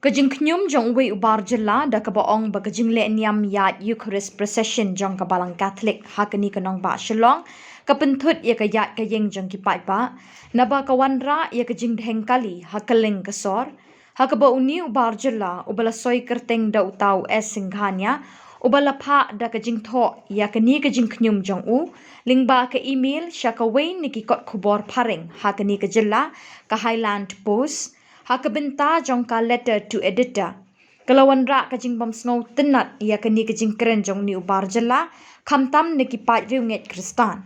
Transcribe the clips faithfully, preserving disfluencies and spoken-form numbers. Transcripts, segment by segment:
Ka jingkhñium jong uwei u bar jylla da kaba ong ba ka jingleh niam ïaid Eucharist Procession jong ka Balang Katholik ha kane ka nongbah Shillong ka pynthut ïa ka ïaid ka ïeng jong ki paidbah, naba ka wanrah ïa ka jingdheng kali ha kylleng ka sor, ha kaba une u bar jylla uba la soi kyrteng da uta u S Singhania, uba la phah da ka jingthoh ïa kane ka jingkhñium jong u lyngba ka email sha kawei na ki kot khubor phareng ha kane ka jylla, ka Highland Post, ha ka bynta jong ka Letter to Editor, ka la wanrah ka jingbymsngew tynnat ïa kane ka jingkren jong une u bar jylla, khamtam na ki paid riewngeit Khristan.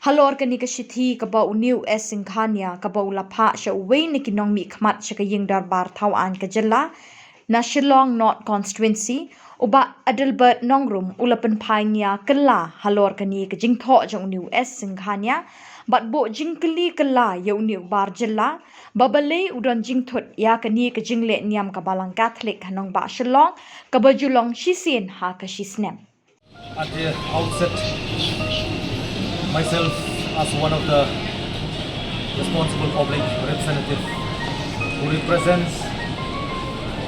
Halor kane ka shithi kaba une u S Singhania kaba u la phah sha uwei na ki nongmihkhmat sha ka ïing dorbar thaw aiñ ka jylla na Shillong North Constituency, u Bah Adelbert Nongrum u la pynphai nia kylla halor kane ka jingthoh jong une u S Singhania, bad buh jingkylli kylla ïa une u bar jylla ba balei u don jingthut ïa kane ka jingleh niam ka Balang Katholik ha nongbah Shillong, kaba ju long shisien ha ka shisnem. At the outset, myself as one of the responsible public representative who represents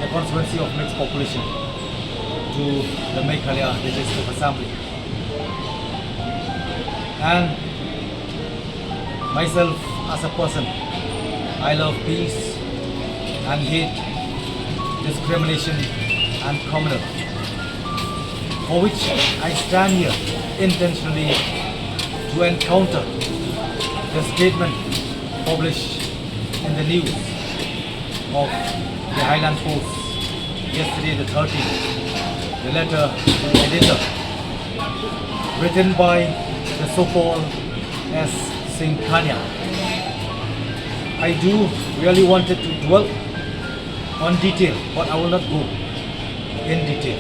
the constituency of mixed population to the Meghalaya Legislative Assembly. And myself as a person, I love peace and hate discrimination and communal, for which I stand here intentionally to encounter the statement published in the news of the Highland Post yesterday, the thirteenth, the letter to the editor, written by the so-called S Singhania. I do really wanted to dwell on detail, but I will not go in detail.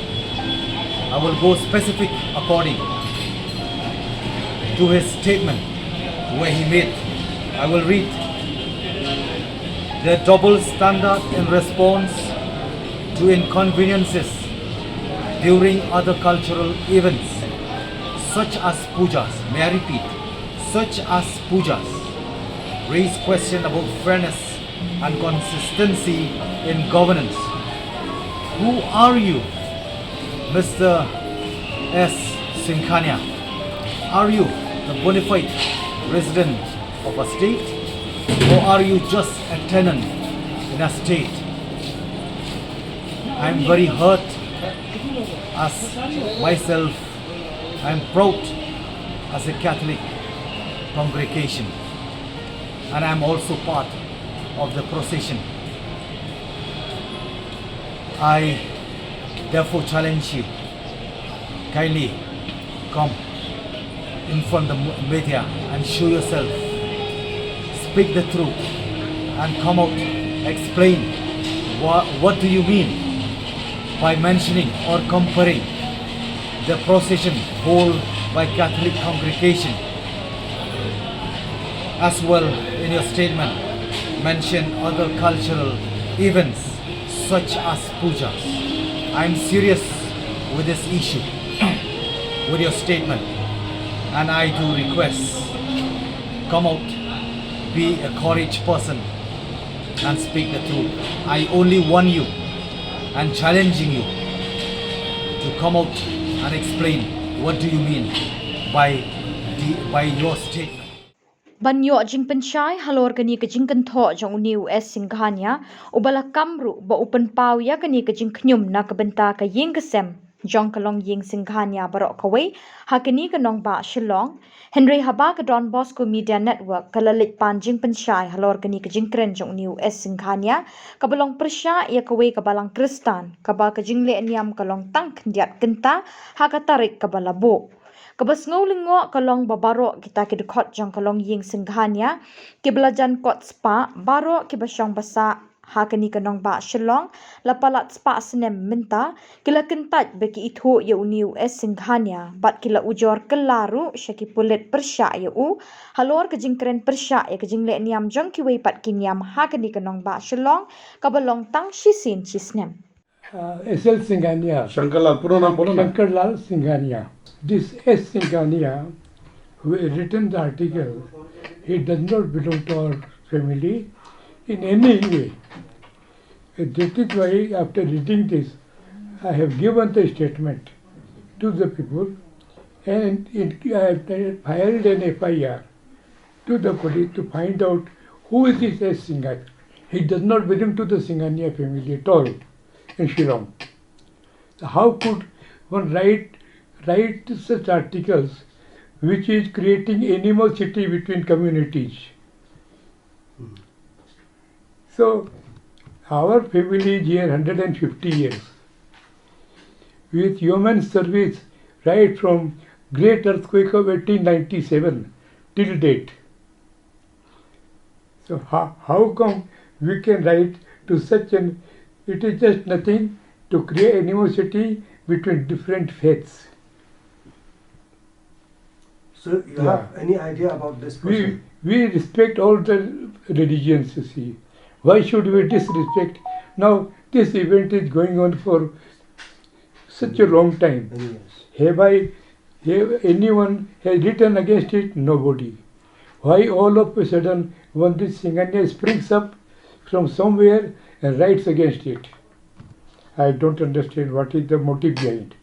I will go specific according to his statement where he made. I will read: the double standard in response to inconveniences during other cultural events, such as pujas, may I repeat, such as pujas, raise question about fairness and consistency in governance. Who are you, Mister S Singhania? Are you the bona fide resident of a state, or are you just a tenant in a state? I am very hurt as myself. I am proud as a Catholic congregation, and I am also part of the procession. I therefore challenge you, kindly come in front of the media and show yourself. Speak the truth and come out, explain what, what do you mean by mentioning or comparing the procession held by Catholic congregation. As well, in your statement, mention other cultural events such as pujas. I'm serious with this issue, with your statement, and I do request, come out, be a courage person and speak the truth. I only warn you and challenging you to come out and explain what do you mean by the, by your statement. Ban ïoh jingpynshai halor kane ka jingkynthoh jong une u S Singhania, uba la kam ruh ba u pynpaw ïa kane ka jingkhñium na ka bynta ka ïing ka sem jong ka longïing Singhania baroh kawei ha kane ka nongbah Shillong. Hynrei haba ka Don Bosco Media Network ka la leit pan jingpynshai halor kane ka jingkren jong une u S Singhania, kaba long pyrshah ïa kawei ka balang Khristan, kaba ka jingleh niam ka long tang khyndiat kynta ha ka tarik kaba la buh. Kaba sngew lyngngoh ka long ba baroh kita ki dkhot jong ka longïing Singhania, kiba la jan kot spah, baroh kiba shong ba sah ha kane ka nongbah Shillong, la palat spah snem mynta, ki la kyntait ba ki ithuh ïa une u S Singhania, bad ki la ujor kylla ruh sha ki pulit pyrshah ïa u halor ka jingkren pyrshah ïa ka jingleh niam jong kiwei pat ki niam ha kane ka nongbah Shillong, kaba long tang shisien shisnem. Uh, S L Singhania. Shankarlal, puro naam bolo na. Shankarlal Singhania. This S Singhania, who has written the article, he does not belong to our family in any way. That is why, after reading this, I have given the statement to the people, and it, I have filed an F I R to the police to find out who is this S. Singhania. He does not belong to the Singhania family at all in Shillong. So how could one write write such articles which is creating animosity between communities? So our family is here hundred and fifty years with human service right from great earthquake of eighteen ninety-seven till date. So how, how come we can write to such an, it is just nothing to create animosity between different faiths. So you have any idea about this We, person? We respect all the religions, you see. Why should we disrespect? Now, this event is going on for such a long time. Many years. Have I, have anyone has written against it? Nobody. Why all of a sudden one this Singhania springs up from somewhere and writes against it? I don't understand what is the motive behind.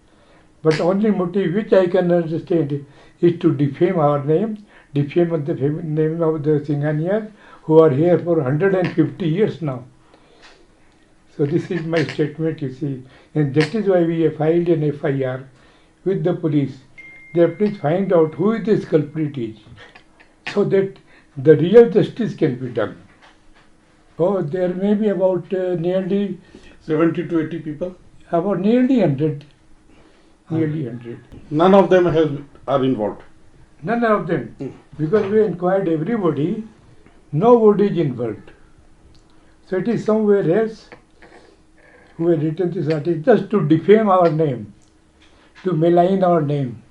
But only motive which I can understand is to defame our name, defame the fam- name of the Singhanias who are here for hundred and fifty years now. So this is my statement, you see, and that is why we have filed an F I R with the police. That please find out who this culprit is, so that the real justice can be done. Oh, there may be about uh, nearly Seventy to eighty people. about nearly hundred, nearly hundred. None of them have, are involved. None of them, because we inquired everybody, nobody is involved. So it is somewhere else who had written this article just to defame our name, to malign our name.